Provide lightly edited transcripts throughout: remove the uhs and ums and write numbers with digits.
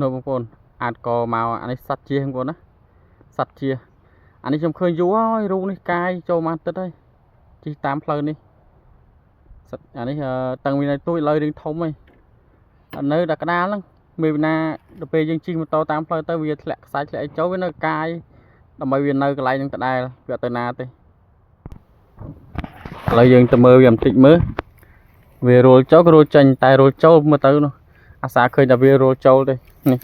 នោះបងប្អូនអាចកមកអានេះសត្វជៀសបងប្អូនណាសត្វជៀសអានេះខ្ញុំឃើញយូរហើយរូងនេះកាយចូលមកទឹកហើយជិះតាមផ្លូវនេះសត្វអានេះតាំងពីនៅទូចឥឡូវរៀងធំហើយនៅដល់កដាលហ្នឹងមេវិណាដល់ពេលយើងជិះម៉ូតូតាមផ្លូវទៅវាធ្លាក់ខ្សាច់ធ្លាក់អីចូលវានៅកាយដើម្បីវានៅកន្លែងហ្នឹងដដែលវាអត់ទៅណាទេឥឡូវយើងទៅមើលវាបន្តិចមើលវារលចូលក៏រលចេញតែរលចូលមើលទៅនោះអាសាឃើញតែវារលចូលទេនេះ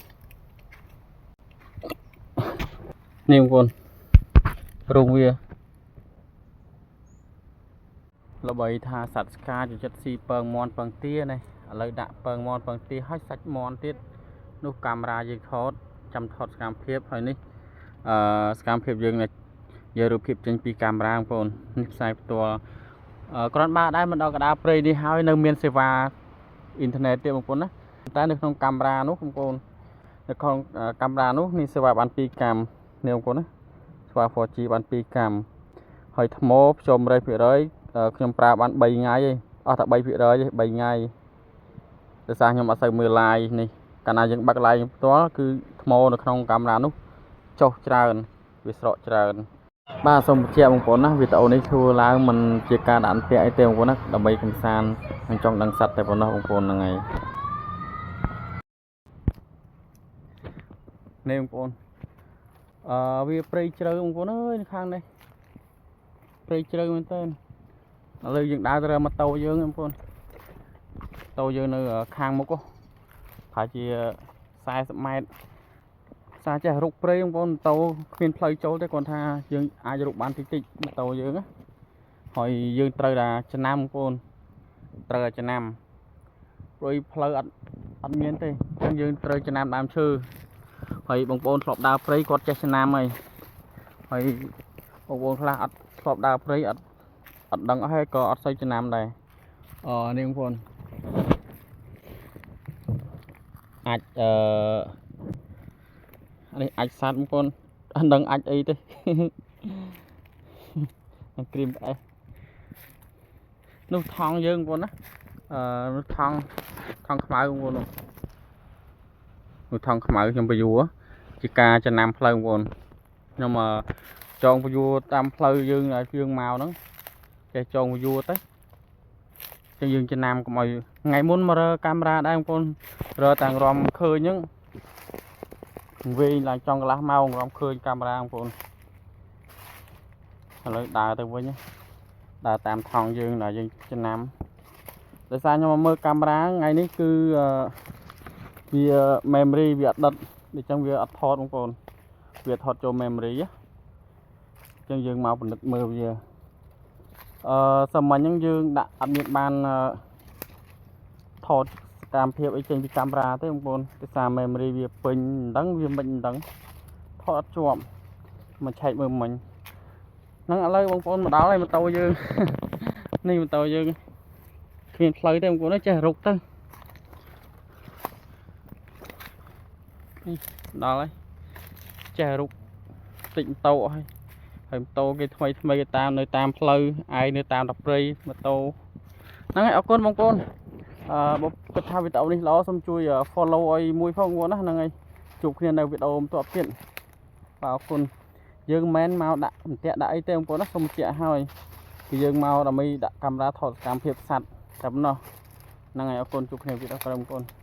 នេះបងប្អូនរូងវាល្បីថាសត្វស្កាចូលចិត្តស៊ីពងមាន់ពងទានេះឥឡូវដាក់ពងមាន់ពងទាហើយសាច់មាន់ទៀតនោះកាមេរ៉ាយើងថតចាំថតសកម្មភាពហើយនេះអឺសកម្មភាពយើងនេះយករូបភាពចេញពីកាមេរ៉ាបងប្អូននេះផ្សាយផ្ទាល់គ្រាន់បើដែរមិនដល់កដាលព្រៃនេះហើយនៅមានសេវាអ៊ីនធឺណិតទៀតបងប្អូនណាតែនៅក្នុងកាមេរ៉ានោះបងប្អូននៅក្នុងកាមេរ៉ានោះនេះសេវាបាន2កាំនេះបងប្អូនណាសេវា 4G បាន2កាំហើយថ្មភ្ជាប់100%ខ្ញុំប្រើបាន3ថ្ងៃឯងអស់តែ3%ទេ3ថ្ងៃដោយសារខ្ញុំអត់សូវមើល live នេះកាលណាយើងបើក live ផ្ទាល់គឺថ្មនៅក្នុងកាមេរ៉ានោះចុះច្រើនវាស្រកច្រើនបាទសូមបញ្ជាក់បងប្អូនណាវីដេអូនេះធ្វើឡើងមិនជាការដាក់អន្ទាក់អីទេបងប្អូនណាដើម្បីកំសាន្តនិងចង់ដឹងសត្វតែប៉ុណ្ណោះបងប្អូនហ្នឹងហើយនេះបងប្អូនអឺវាព្រៃជ្រៅបងប្អូនអើយនៅខាងនេះព្រៃជ្រៅមែនទែនឥឡូវយើងដើរទៅរកម៉ូតូយើងបងប្អូនតូយើងនៅខាងមុខហ៎ប្រហែលជា40ម៉ែត្រសារចេះរុកព្រៃបងប្អូនម៉ូតូគ្មានផ្លូវចូលទេគ្រាន់ថាយើងអាចរុកបានតិចតិចម៉ូតូយើងណាហើយយើងត្រូវតែចំណាំបងប្អូនត្រូវតែចំណាំព្រោះផ្លូវអត់មានទេអញ្ចឹងយើងត្រូវចំណាំដើមឈើហើយបងប្អូនធ្លាប់ដើរព្រៃគាត់ចេះចំណាំហើយហើយបងប្អូនខ្លះអត់ធ្លាប់ដើរព្រៃអត់ដឹងអស់ហើយក៏អត់សូវចំណាំដែរអនេះបងប្អូនអាចអឺនេះអាចសัตว์បងប្អូនអត់ដឹងអាចអីទេគ្រីមផ្អែសនោះថងយើងបងប្អូនណាអឺនោះថងខ្មៅបងប្អូននោះថងខ្មៅខ្ញុំបញ្យួរជាការចំណាំផ្លូវបងប្អូនខ្ញុំចងបញ្យួរតាមផ្លូវយើងឲ្យយើងមកហ្នឹងចេះចងបញ្យួរទៅចឹងយើងចំណាំកុំឲ្យថ្ងៃមុនមករកាមេរ៉ាដែរបងប្អូនរតាំងរំឃើញហ្នឹងវិញឡើងចង់កន្លះម៉ោងរំឃើញកាមេរ៉ាបងប្អូនឥឡូវដើរទៅវិញដើរតាមថងយើងដែលយើងចំណាំដោយសារខ្ញុំមកមើលកាមេរ៉ាថ្ងៃនេះគឺវា memory វាអត់ដិតអញ្ចឹងវាអត់ថតបងប្អូនវាថតចូល memory អញ្ចឹងយើងមកពិនិត្យមើលវាអឺសម័យហ្នឹងយើងដាក់អត់មានបានថតសកម្មភាពអីចេញពីកាមេរ៉ាទេបងប្អូនដោយសារ memory វាពេញមិនដឹងវាមិនដឹងថតអត់ជាប់មកឆែកមើលមិញហ្នឹងឥឡូវបងប្អូនមកដល់ហើយម៉ូតូយើងនេះម៉ូតូយើងគ្មានផ្លូវទេបងប្អូនចេះរុកទៅនេះដល់ហើយចេះរុកតិចម៉ូតូហើយហើយម៉ូតូគេថ្មីថ្មីគេតាមនៅតាមផ្លូវឯងនៅតាមតព្រៃម៉ូតូហ្នឹងហើយអរគុណបងប្អូនអឺបើគិតថាវីដេអូនេះល្អសូមជួយ follow ឲ្យមួយផងបងប្អូនណាហ្នឹងហើយជួបគ្នានៅវីដេអូបន្ទាប់ទៀតបាទអរគុណយើងមិនមែនមកដាក់អន្ទាក់ដាក់អីទេបងប្អូនណាសូមបញ្ជាក់ឲ្យគឺយើងមកដើម្បីដាក់កាមេរ៉ាថតសកម្មភាពសត្វតែប៉ុណ្ណោះហ្នឹងហើយអរគុណជួបគ្នាវីដេអូក្រោយបងប្អូន